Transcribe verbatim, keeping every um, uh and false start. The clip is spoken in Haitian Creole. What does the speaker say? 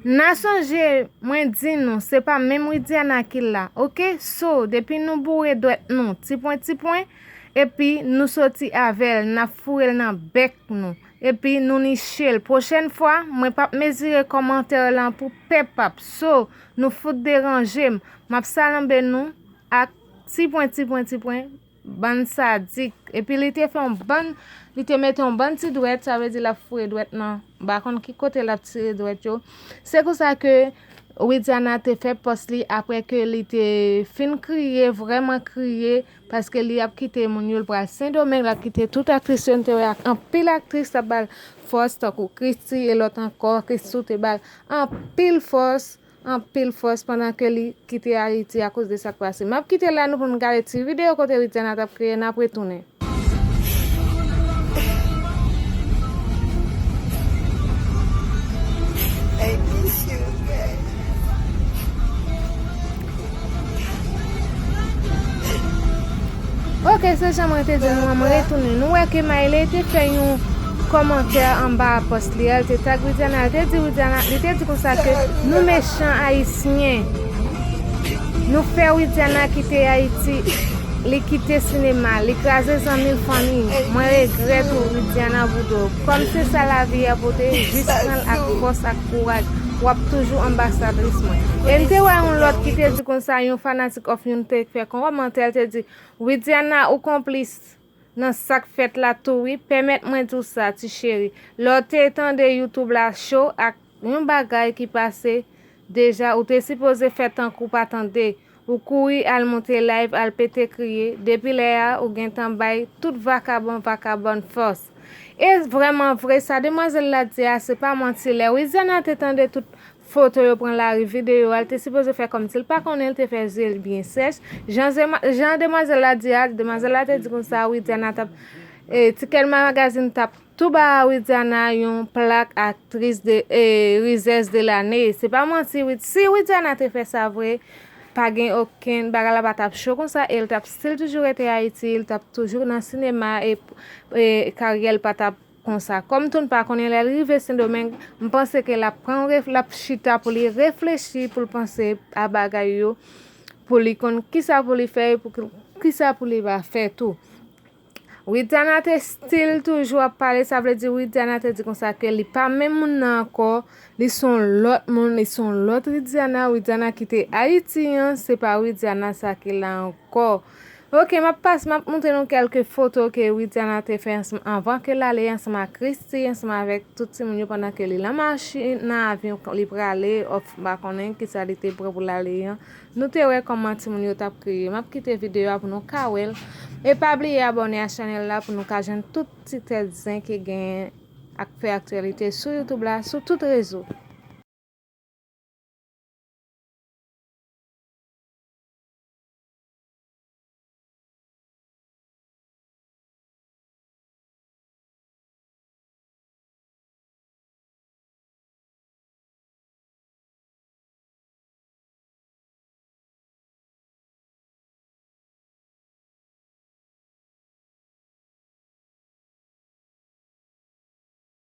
N a sonje, mwen di nou, se pa menm Widiana ki la, oke? So, depi nou boure dwèt nou, ti pwen, ti pwen, epi nou soti avè l, n ap foure l nan bèk nou, epi nou niche l. Pwochèn fwa, mwen p ap mezire kòmantè lan pou pèp ap. So, nou fout deranje m, m ap salanbe nou ak ti pwen, ti pwen, ti pwen, bann sadik. Epi li te fè yon bann, li te mete yon bann ti dwèt, sa vle di l ap foure dwèt nan, m pa konn ki kote l ap tire dwèt yo. Se konsa ke Widiana te fè pòs li apre ke li te fin kriye, vrèman kriye, paske li ap kite moun yo, l pral Sendomeng, l ap kite tout aktris yo, li te wè ak anpil aktris t ap ba l fòs, tankou Christie e lòt ankò, Christie te ba l anpil fòs, anpil fòs pandan ke li kite Ayiti akoz de sa k pase. M ap kite la nou pou n gade ti videyo kote Widiana t ap kriye, n ap retounen. I miss you, babe. Oke, se jan mwen te di nou an, mwen retounen. Nou wè ke Maile te fè yon kòmantè anba pòs li a, li te tag Widiana, li te di Widiana, li te di konsa ke nou mechan ayisyen. Nou fè Widiana kite Ayiti, li kite sinema, li kraze zanmi l, fanmi. Mwen regrèt ou, Widiana Boudreau. Kòm se sa lavi a pote, jis pran l ak fòs, ak kouraj. W ap toujou anbasadris mwen. E m te wè yon lòt ki te di konsa, yon fanatik of youn te fè kòmantè, l te di, Widiana, ou konplis nan sa k fèt la tou wi. Pèmèt mwen di w sa, ti cheri. Lè w te tande YouTube la cho ak yon bagay ki pase deja, ou te sipoze fè tankou w pa tande. Ou kouri al monte live, al pete kriye. Depi lè a, ou gentan bay tout vakabon, vakabòn fòs. E vrèman vre, sa demwazèl la di a, se pa manti. Lè Widiana te tande tout foto yo pran lari, videyo a, l te sipoze fè kòmsi l pa konnen, l te fè zye l byen sèch. Jan zema-, jan demwazèl la di a, demwazèl la te di konsa, Widiana t ap, e, Ticket Magazine t ap tou ba Widiana yon plak aktris de, e, rizèz de lane. Se pa manti, wi. Si Widiana te fè sa vre, pa gen okenn bagay la pa t ap cho konsa, e l t ap still toujou rete Ayiti, l t ap toujou nan sinema, e, e karyè l pa t ap konsa. Kòm tou n pa konnen lè l rive Sendomeng, m panse ke l ap pran yon ref-, l ap chita pou li reflechi, pou l panse a bagay yo, pou li konn kisa pou li fè, e pou ki-, kisa pou li pa fè tou. Widiana te still toujou ap pale, sa vle di Widiana te di konsa ke li pa menm moun nan ankò, li se yon lòt moun, li se yon lòt Widiana, Widiana ki te Ayiti an, se pa Widiana sa ki la ankò. Ok, m ap pase, m ap montre nou kèlke foto ke Widiana te fè ansanm, anvan ke l ale, ansanm ak Christie, ansanm avèk tout timoun yo pandan ke li nan machin, nan avyon, li prale, of, m pa konnen kisa li te pran pou l ale an. Nou te wè kòman timoun yo t ap kriye. M ap kite videyo a pou nou ka wè l. E pa bliye abòne a chanèl la pou nou ka jwenn tout ti tèt zen ki genyen ak fè aktyalite sou YouTube la, sou tout rezo.